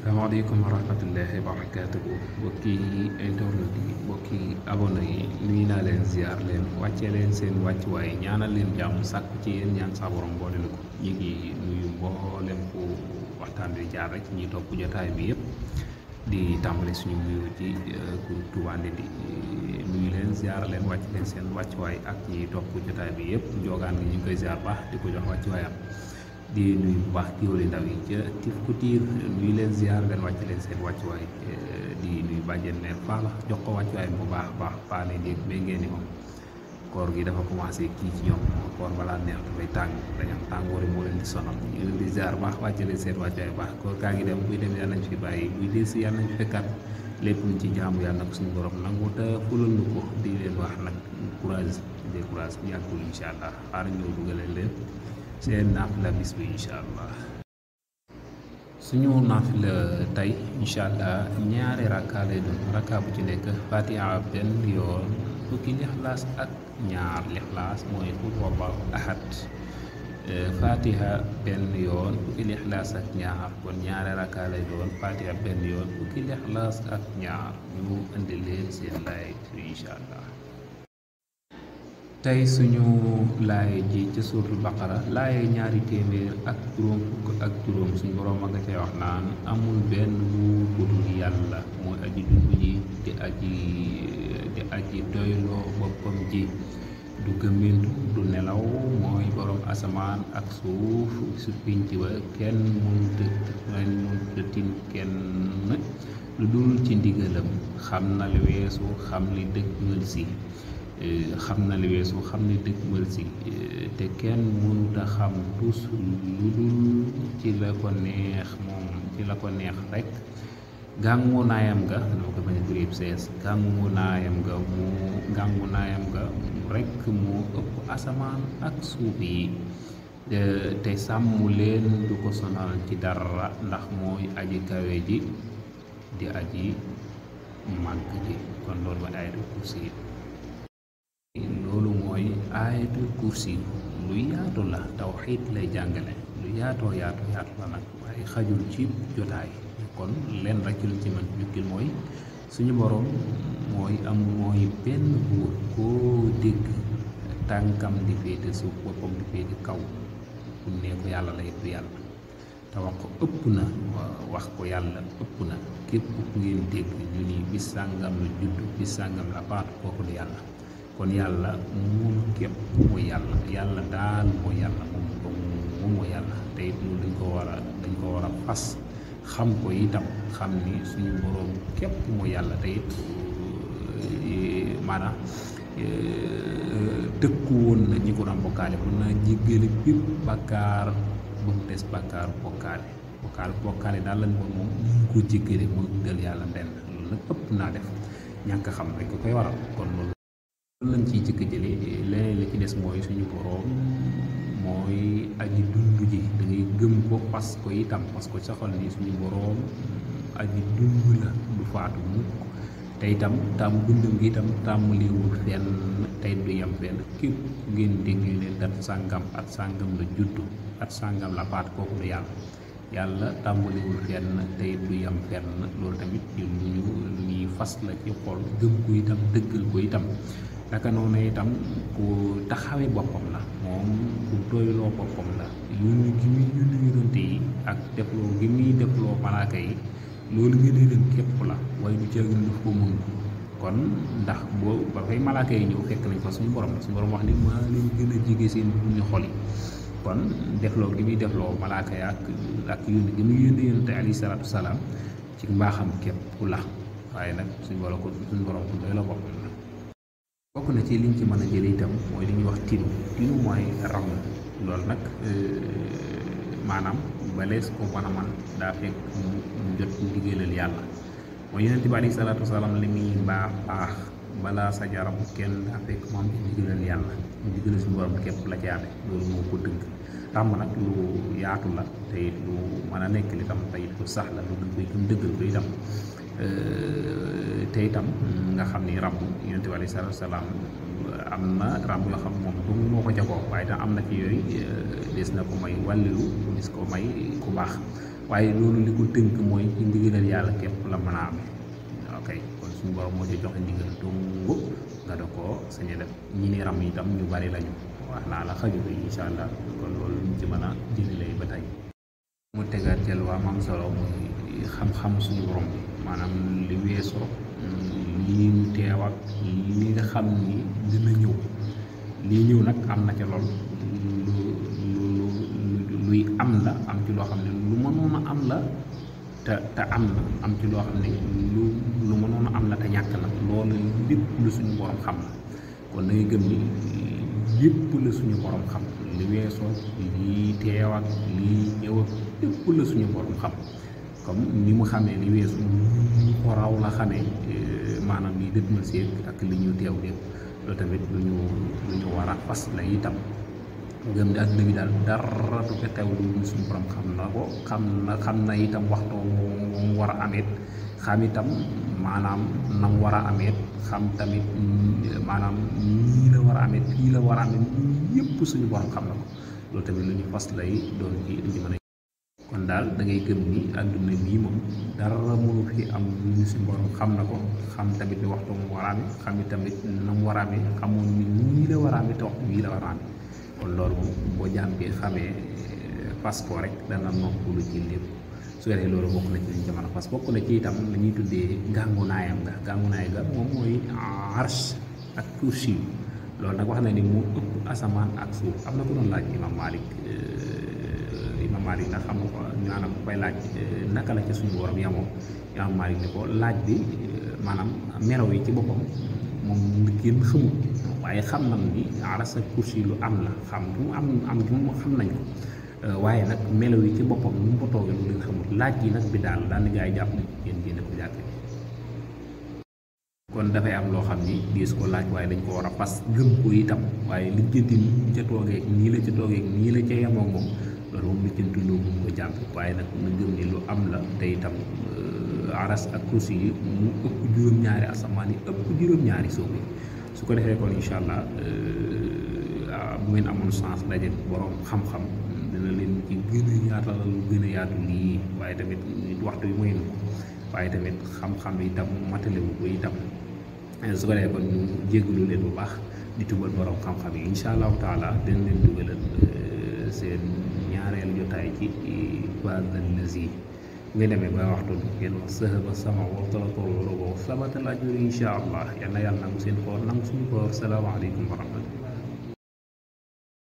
salaamaaleykum wa rahmatullahi wa barakaatuhu mbokki internet yi mbokki abonné yi nuyu naa leen ziar leen wàccee leen seen wàccuwaay ñaanal leen jàmm sàkku ci yéen ñaan saa borom boole na ko ñu ngi nuyu mboolem ku waxtaan bi jaar rek ñi topp jotaay bi yëpp di tàmbali suñu nuyu ci groupe Touba Ndindy nuyu leen ziar leen wàcc leen seen wàccuwaay ak ñi topp jotaay bi yëpp njogaan gi ñu ngi koy ziar baax di ko jox wàccuwaayam di nuyu bu baax kiwali ndaw yi ca tif ku tiir nuyu leen ziar leen wàcc leen seen wàccuwaay di nuyu bàjjen neer faala jox ko wàccuwaay bu baax baax paane ndéeg ba ngeen ni moom koor gi dafa commencé kii ci ñoom koor balaa neex dafay tàng dañ am tàngoor moo leen di sonal ñu leen di ziar baax wàcc leen seen wàccuwaay bu baax koor kaa ngi dem buy dem yàlla nañ fi bàyyi buy des yàlla nañ fi fekkaat lépp luñ ci jaamu yàlla na ko suñu borom nangu te fulal nu ko di leen wax nag courage décourage yàggul incha allah xaar ñëw dugaleen leen seen naafila bis bi incha allah suñu naafila tey incha allah ñaari rakka lay doon rakka bu ci nekk fatiha benn yoon fukki lixlaas ak ñaar lixlaas mooy qul huwallahu ahad fatiha benn yoon fukki lixlaas ak ñaar kon ñaari rakka lay doon fatiha benn yoon fukki lixlaas ak ñaar ñu indi leen seen laay incha allah tey suñu laaye ji ci suuratul baqara laaye ñaari téeméer ak juróom fukk ak juróom suñu boroom a nga cay wax naan amul benn buur bu dul yàlla mooy aji dund ji di aji doyloo boppam ji du gëmmintu du nelaw mooy boroom asamaan ak suuf su pinc ba kenn mënta tin kenn lu dul ci ndigalam xam na li weesu xam li dëgmal si xam ni dëgg mër si te kenn mënuta xam tus lu dul ci la ko neex moom ci la ko neex rek gàngu naayam ga dama ko bañ a turib sees gàngu naayam ga rek moo ëpp asamaan ak suuf yi te sàmm leen du ko sonal ci dara ndax mooy aji kawe ji di aji màgg ji kon loolu ba ayatul kursi loolu mooy ayatul kursi lu yaatu la tawxiid lay jàngale lu yaatoo yaatu la nag waaye xajul ci jotaay kon leen rek ci luñ ci mën jukkil mooy suñu boroom mooy benn buur koo dégg tànkam di féete suuf boppam di féete kaw bu nee ko yàlla la yëpp yàlla te wax ko ëpp na wax ko yàlla ëpp na képp ku ngeen dégg ñu ni bis sàngam la judd bis sàngam la faatu kooku du yàlla kon yàlla moom képp mooy yàlla daal mooy yàlla moom mooy yàlla te it loolu dañ ko war a fas xam ko itam xam ni suñu boroom képp mooy yàlla te it maanaam dëkku woon na ñi ko daan bokkaale mën naa jéggale bépp bàkkaar ba mu des bàkkaar bokkaale daal lañ ko moom ñu ko jéggale mooy uddal yàlla ndenn loolu nag ëpp naa def ñàkk xam rek ko koy waral kon loolu lañ ciy jëkk jële leneen li ci des mooy suñu boroom mooy aji dund ji da ngay gëm ko pas ko itam parce que sa xol ni suñu boroom aji dund la du faatu mukk te itam tam dundam gi itam tàmmaliwul fenn tey du yem fenn képp ngeen dégg leen dat sàngam at sàngam la juddu at sàngam la faat kooku du yàlla tàmbaliwul fenn tey du yem fenn loolu tamit lu ñuy fas la ci xol gëm ko itam dëggal ko itam naka noonu itam ku taxawee boppam la moom ku doyloo boppam la yónni gi muy yónni yonante yi ak defloo gi muy defloo malaaka yi loolu nga ne leen képp la waaye du caagin daf ko mën kon ndax boo ba fay malaaka yi ñëw fekk nañ ko suñu borom wax ni maa leen gën a jege seen ñu xol yi kon defloo gi muy defloo malaaka yi ak yónni gi muy yónni yonante alayhi salaatu salaam ci mbaaxam képp la waaye nag suñu borom ku doyloo boppam la bokk na ci liñ ci mën a jële itam mooy li ñuy wax tinu mooy ram loolu nag maanaam balees ko mën a man daa fekk mu jot ndigalal yàlla mooy yonent bi alayhi salaatu wasalaam li muy baax balaa sa jaram kenn daa fekk mu am ndigalal yàlla mu ndigalal suñu borom képp la ci amee loolu moo ko dëgg ràmm nag lu yaatu la te it lu mën a nekk li tam te it lu sax la lu dëgg itam dëggal ko itam te itam nga xam ni ràmm yonent bi alayhi salaatu wasalaam am na ràmm yoo xam moom du moo ko jagoo waaye tam am na ci yooyu des na ko may wàllilu des ko may ku baax waaye loolu li ko tënk mooy ci ndigalal yàlla képp la mën a amee ok kon suñu borom moo ci joxe ndigal dongo nga da koo sañ a def ñi ni ram itam ñu bari lañu wax naa la xaju bi incha allah kon loolu luñ ci mën a jëli lay ba tey mu tegaat jël waa am solo muy xam-xam suñu borom bi maanaam li weesoo lii ñu teew ak li nga xam ni dina ñëw lii ñëw nag am na ca lool luy am la am ci loo xam ne lu mënoon a am la te am na am ci loo xam ne lu mënoon a am la te ñàkk na loolu lépp lu suñu borom xam na kon da ngay gëm ni lépp la suñu borom xam li weesoo lii teew ak lii ñëw ak lépp la suñu borom xam comme ni mu xamee li weesu ñu ko raw la xamee maanaam li dëgmal seeg ak li ñu teew lépp loolu tamit lu ñu war a fas la itam gëm di àdduna bi daal dara du ko teew lu suñu borom xam na ko xam na itam waxtu mu war a ameet xam itam maanaam nam war a ameet xam tamit maanaam nii la war a ameet fii la war a ameet yëpp suñu borom xam na ko loolu tamit lu ñu fas lay doon ci li ñu mën a kon daal da ngay gëm ni àdduna bii moom dara mënu fi am lu suñu borom xam na ko xam tamit ni waxtu mu war a amee xam tamit nam war a amee xamoon ni nii la war a amee te waxtu bii la war a amee kon loolu moom boo jàmpee xamee fas ko rek dana noppalu ci lépp su ko defee loolu bokk na ci liñ jamono fas bokk na ci itam la ñuy tuddee gàngunaayam gàngunaay ga moom mooy arsh ak kursi loolu nag wax na ni mu ëpp asamaan ak suuf am na ko doon laaj imam Malik nag xam nga ko ñaanam ko koy laaj naka la ca suñu borom yamoo imam Malik ne ko laaj bi maanaam melaw yi ci boppam moom kenn xamul waaye xam nam ni aras ak kursi lu am la xam du am du xam nañ ko waaye nag melaw yi ci boppam nu mu ko toogee lu leen xamul laaj yi nag bi daal daan gaa yi jàpp nañ yéen génne ko jàkk kon dafay am loo xam ni diis ko laaj waaye dañ ko war a fas gëm ko itam waaye lijjanti ni ca toogeeg nii la ca toogeeg nii la ca yemoo moom loolu moom lijjanti loo mun ko jàpp waaye nag na gëm ni lu am la te itam aras ak kursi yi mu ëpp juróom-ñaari asamaan yi ëpp juróom-ñaari suuf yi su ko defee kon incha allah bu ngeen amoon chance daje borom xam-xam dina leen ci gën a yaatal lu gën a yaatu lii waaye tamit waxtu bi mooy na ko waaye tamit xam-xam itam matale wu ko itam su ko defee kon ñu jéggalu leen bu baax di tubal borom xam-xam yi incha allahu taala dina leen dugalal seen ñaareelu jotaay ci Haadal Lazi nga demee ba waxtu bi ngeen wax sahaba sama wa talatal robo sabatal ajur incha allah yal na yàlla nangu seen koor nangu suñu koor salaamaaleykum wa rahmatullah